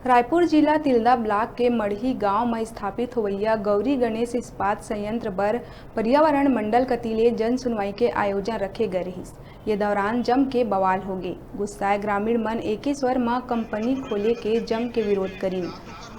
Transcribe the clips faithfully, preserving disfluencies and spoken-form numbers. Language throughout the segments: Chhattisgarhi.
रायपुर जिला तिल्दा ब्लॉक के मड़ही गांव म स्थापित होवइया गौरी गणेश इस्पात संयंत्र बर पर्यावरण मंडल कति ले जन सुनवाई के आयोजन रखे गए रहिस। ये दौरान जम के बवाल होगे। गुस्साए ग्रामीण मन एके स्वर म कंपनी खोले के जम के विरोध करिन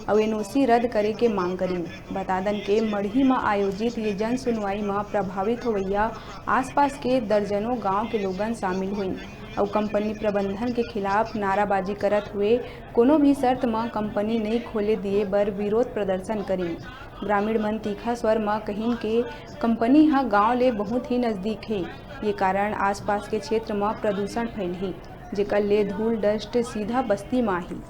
अउ एनओसी रद्द करे के मांग करिन। बता दन के मड़ही म आयोजित ये जन सुनवाई म प्रभावित होवइया आसपास के दर्जनों गांव के लोगन शामिल होइन अउ कंपनी प्रबंधन के खिलाफ नाराबाजी करत हुए कोनो भी शर्त म कंपनी नइ खोले दिए बर विरोध प्रदर्शन करिन। ग्रामीण मन तीखा स्वर म कहिन के कंपनी ह गांव ले बहुत ही नजदीक हे, ये कारण आसपास के क्षेत्र म प्रदूषण फैलही, जेकर ले धूल डस्ट सीधा बस्ती म आही।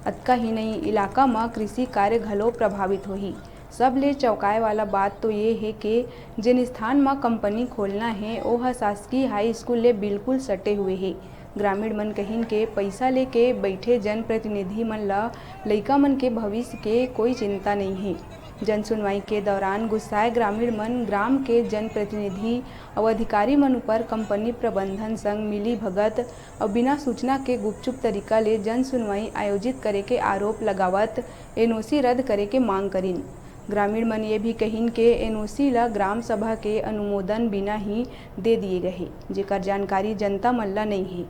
अतका ही नहीं, इलाका म कृषि कार्य घलो प्रभावित होही। सबले चौंकाए वाला बात तो ये हे के जेन स्थान म कंपनी खोलना हे, ओह शासकीय हाई स्कूल ले बिल्कुल सटे हुए हे। ग्रामीण मन कहिन के पैसा लेके बैठे जनप्रतिनिधि मन ल लइका मन के भविष्य के कोई चिंता नइ हे। जन सुनवाई के दौरान गुस्साए ग्रामीण मन ग्राम के जनप्रतिनिधि अउ अधिकारी मन ऊपर कंपनी प्रबंधन संग मिली भगत अउ बिना सूचना के गुपचुप तरीका ले जन सुनवाई आयोजित करे के आरोप लगावत एनओसी रद्द करे के मांग करिन। ग्रामीण मन ये भी कहिन के एनओसी ल ग्राम सभा के अनुमोदन बिना ही दे दिए गए हे, जेकर जानकारी जनता मन ल नइ हे।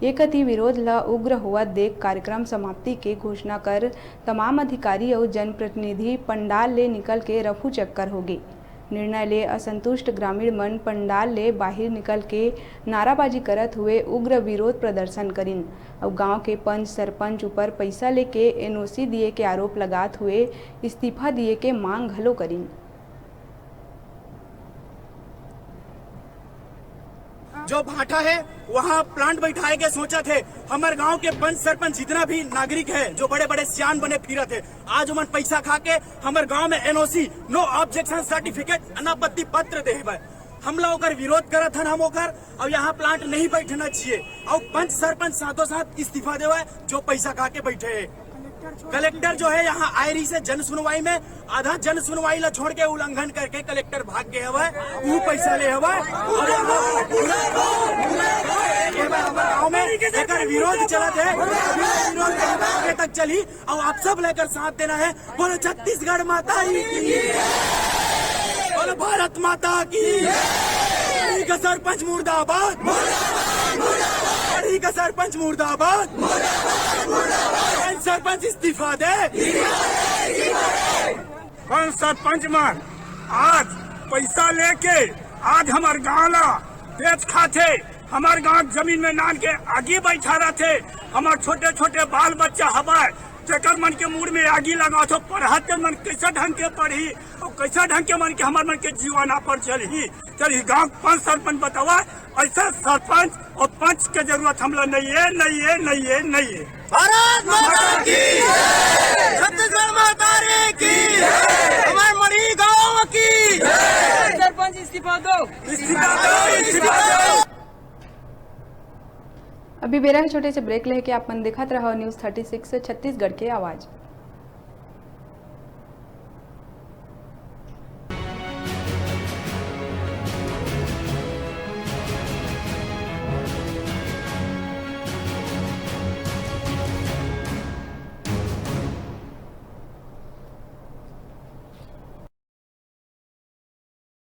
ये कति विरोध ल उग्र होवत देख कार्यक्रम समाप्ति के घोषणा कर तमाम अधिकारी अउ जनप्रतिनिधि पंडाल ले निकल के रफू चक्कर होगे। निर्णय ले असंतुष्ट ग्रामीण मन पंडाल ले बाहिर निकल के नाराबाजी करत हुए उग्र विरोध प्रदर्शन करिन अउ गांव के पंच सरपंच ऊपर पैसा लेके एनओसी दिए के आरोप लगात हुए इस्तीफा दिए के मांग घलो करिन। जो भाटा है, वहाँ प्लांट बैठाए के सोचत हे। हमर गांव के पंच सरपंच जितना भी नागरिक है, जो बड़े बड़े सियान बने फिरत हे, आज ओमन पैसा खा के हमर गांव में एनओसी, नो ऑब्जेक्शन सर्टिफिकेट, अनापत्ति पत्र दे हवय। हमला ओकर विरोध करत हन हम ओकर, अउ यहाँ प्लांट नहीं बैठना चाहिए। अउ पंच सरपंच साथों साथ इस्तीफा देवय, जो पैसा खा के बैठे हे। कलेक्टर जो है यहाँ आए रहिस हे जन सुनवाई में, आधा जन सुनवाई ला छोड़ के उल्लंघन करके कलेक्टर भाग गए हवय, वो पैसा ले हवय। और यहाँ गाँव में एकर विरोध चलत है, विरोध आगे तक चली। और आप सब लेकर साथ देना है। बोलो छत्तीसगढ़ माता की, बोलो भारत माता की। ठीक है सरपंच मुर्दाबाद, ठीक है सरपंच मुर्दाबाद। पंच सरपंच इस्तीफा दे। पंच सरपंच मन आज पैसा लेके आज हमर गांव ला बेच खाथे, हमर गांव जमीन में नान के आगी बैठा रथे। हमर छोटे छोटे बाल बच्चा हवय, जेकर मन के मुड़ में आगी लगाथो, पढ़त मन कैसे ढंग के पढ़ी और कैसे ढंग के मन के हमर मन के जीवन यापन चलही। चल, ई गांव पंच सरपंच बतावा, ऐसा सरपंच और पंच के जरूरत हमला नहीं है, नहीं है, नहीं है, नहीं है। भारत माता की जय। छत्तीसगढ़ महतारी की जय। हमारे मड़ही गांव की जय। सरपंच इस्तीफा दो। इस्तीफा दो, इस्तीफा दो। अभी बेरा है छोटे से ब्रेक लेके, आप मन देखत रहो न्यूज़ थर्टी सिक्स छत्तीसगढ़ के आवाज़।